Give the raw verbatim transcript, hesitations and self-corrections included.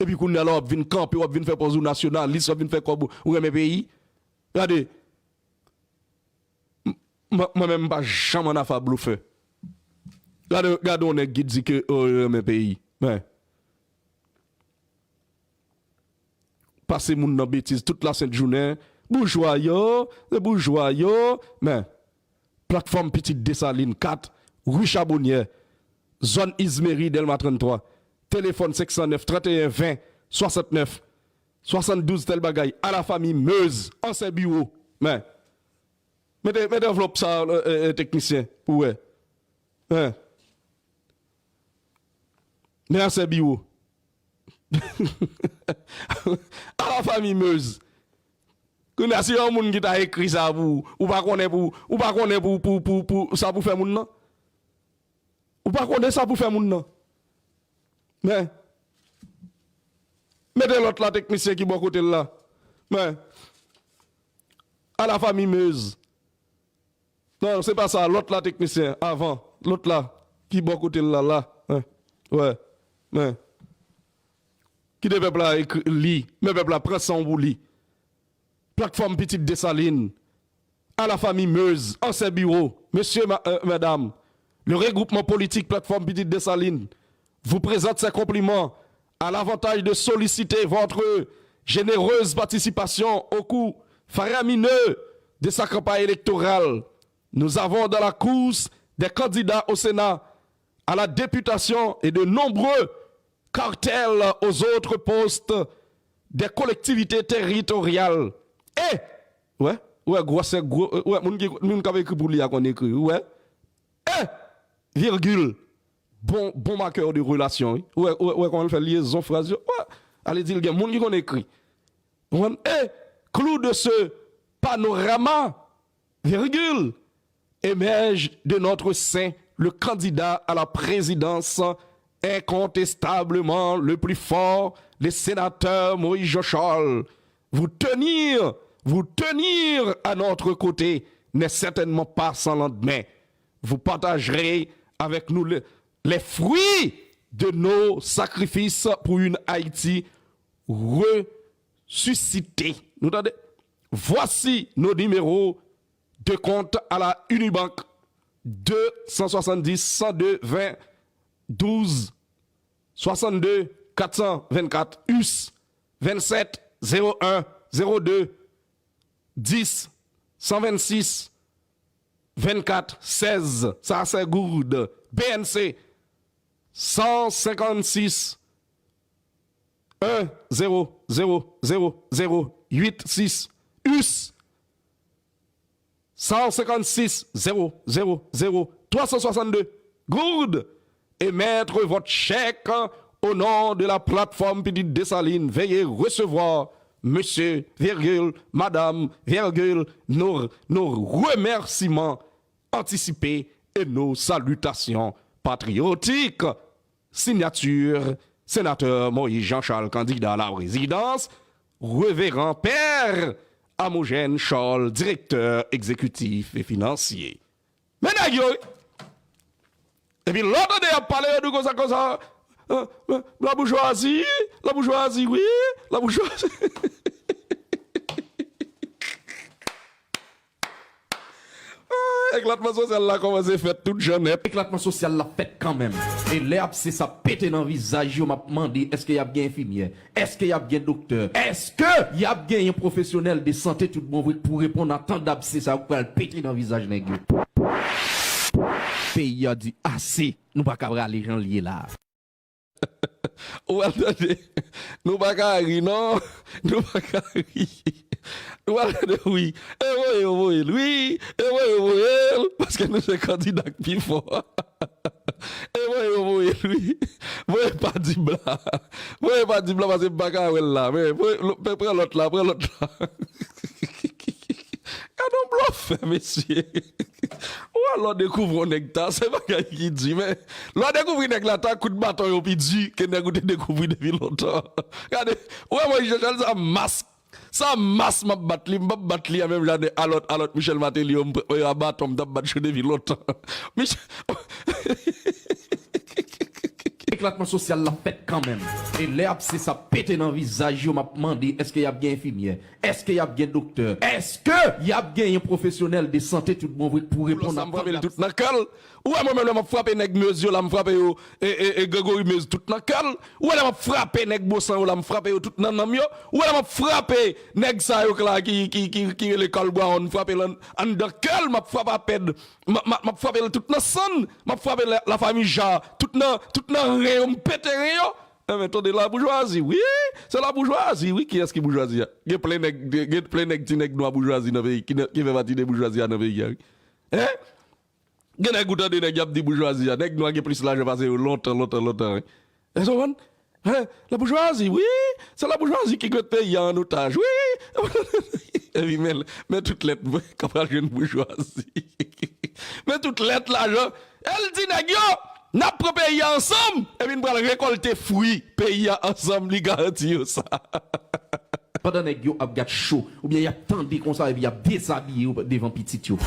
Epi kounye a la w ap vin kanpe, w ap vin fè pòz ou nasyonalis, w ap vin fè kòb ou, ou renmen peyi. Gade, m- mwen menm m pa janm ann afè blofè. Gade, gade yon nèg ki di ke oh, li renmen peyi. Men, pase moun nan betiz tout lasent jounen. Boujwa yo, se boujwa yo. Men, platfòm Pitit Desalin kat, ri Chabonyè, zòn Izmeri, Dèlma tranntwa. Telefòn senk san nèf, tranteyen ven, swasantnèf, swasanndouz, tèl bagay. A la fami Meuse, ansyen biwo. Men, mete, mete anvlòp sa, e, e, teknisyen, pou wè. Men, men ansyen biwo. A la fami Meuse. Kounye a, si yon moun ki ta ekri sa pou ou, ou pa konnen pou, ou pa konnen pou, pou, pou, pou sa pou fè moun nan. Ou pa konnen sa pou fè moun nan. Men, mete lòt la, teknisyen ki bò kote l la. Men, a la fami Meuse. Non, se pa sa, lòt la, teknisyen, avan. Lòt la, ki bò kote l la, la. Wen. Wen. Men, kite pèp la ekri, li. Men pèp la pran san w pou li. Platfòm Pitit Desalin, a la fami Meuse, ansyen biwo, mesye, ma- e, medam, le regroupman politik Platfòm Pitit Desalin vous présente ses compliments à l'avantage de solliciter votre généreuse participation au coût faramineux de sa campagne électorale. Nous avons dans la course des candidats au Sénat, à la députation et de nombreux cartels aux autres postes des collectivités territoriales. E, wè, wè, gwosè, gwo, wè, moun ki, moun k ap ekri pou li a konn ekri, wè. E, virgil, bon, bon makè de relasyon, wi. Wè, wè, wè, kòman l fè lyezon fraz yo, wè. Ale di l gen moun ki konn ekri. Ou konprann? E, clou de ce panorama, virgule, émerge de notre sein le candidat à la présidence incontestablement le plus fort, le sénateur Moïse Jean-Charles. Vous tenir, vous tenir à notre côté n'est certainement pas sans lendemain. Vous partagerez avec nous le- les fruits de nos sacrifices pour une Haïti ressuscitée. Nou tande? Voici nos numéros de compte à la Unibank, deux cent soixante-dix, cent deux, vingt, douze, soixante-deux, quatre cent vingt-quatre, U S, vingt-sept, zéro un, zéro deux, dix, cent vingt-six, vingt-quatre, seize, sa se goud. B N C, cent cinquante-six, un zéro zéro zéro zéro huit six, U S, cent cinquante-six, zéro zéro zéro, trois cent soixante-deux, goud. Émettre votre chèque au nom de la plateforme Pitit Desalin. Veuillez recevoir, monsieur, virgule, madame, virgule, nos, nos remerciements anticipés et nos salutations patriotiques. Signature, sénateur Moïse Jean-Charles, candidat à la présidence, révérend père Amogène Charles, directeur exécutif et financier. Men nèg yo, wi. Epi lè w tande y ap pale, yo di w konsa, konsa, euh, euh, la boujwazi, la boujwazi, wi, la boujwazi. Eklatman sosyal la kòmanse fèt tout jan nèt. Eklatman sosyal la fèt kanmenm. E lè abse sa pete nan vizaj yo, m ap mande, èske y ap gen enfimyè? Èske y ap gen doktè? Èske y ap genyen pwofesyonèl de sante tout bon vre k pou reponn a tan dabse sa yo k pral pete nan vizaj nèg yo? Peyi a di ase, nou pa ka prale jan l ye la. Ou pral tande, nou pa ka ri non, nou pa ka ri. Nou pral tande wi. E voye yo voye l wi, e voye yo voye l, paske nou se kandida k pi fò. E voye yo voye l wi. Voye pa di bla. Voye pa di bla paske m pa ka wè l la. Men voye, pran lòt la, pran lòt la. Gade yon blofè, mesye. Ou wè lè w dekouvri yon nèg ta, se bagay ki di, men lè w dekouvri nèg la ta, kout baton yo pi di ke nèg ou te dekouvri depi lontan. Gade, ou wè Moïse Jean Charles sa mas, sa mas m ap bat li, m p ap bat li a menm jan de alòt, alòt Michel Martelly yo, m p- a baton m t ap bat yo depi lontan. Michel Tretman sosyal la fèt kanmenm. E lè abse sa pete nan vizaj yo, m ap mande, èske y ap gen enfimyè? Èske y ap gen doktè? Èske y ap genyen pwofesyonèl de sante tout bon vre pou reponn a tout nan kè l? Ou wè mwen menm lè m ap frape nèg Mez yo la, m frape yo e, e, e Gregory Mez tout nan kè l. Ou wè lè m ap frape nèg Bosan yo la, m frape yo tout nan nanm yo. Ou wè lè m ap frape nèg sa yo la ki, ki, ki, ki rele Carl Brown, m frape l anndan kè l, m ap frape apèd, m ap frape l tout nan sann, m ap frape lafanmi Ja tout nan, tout nan ren yo, m pete ren yo. Enben, tande laboujwazi, wi. Se laboujwazi, wi. Kiyès ki boujwazi a? Gen plen nèg, gen plen nèg, ti nèg nwa boujwazi nan peyi, ki, ki fè pati de boujwazi a nan peyi a, wi. Hein? Gen nèg ou tande nèg y ap di boujwazi a. Nèg nwa gen plis lajan pase yo lontan, lontan, lontan, wi. Èske w konprann? Hein? Laboujwazi, wi. Se laboujwazi ki met peyi a an otaj, wi. Epi men, men tout lèt k ap al jwenn boujwazi. Men tout lèt lajan. El di nèg yo, n ap pran peyi a ansanm, epi n pral rekòlte fwi peyi a ansanm, li garanti yo sa. Pandan nèg yo ap gad cho, oubyen y ap tande konsa, epi y ap dezabiye yo devan pitit yo.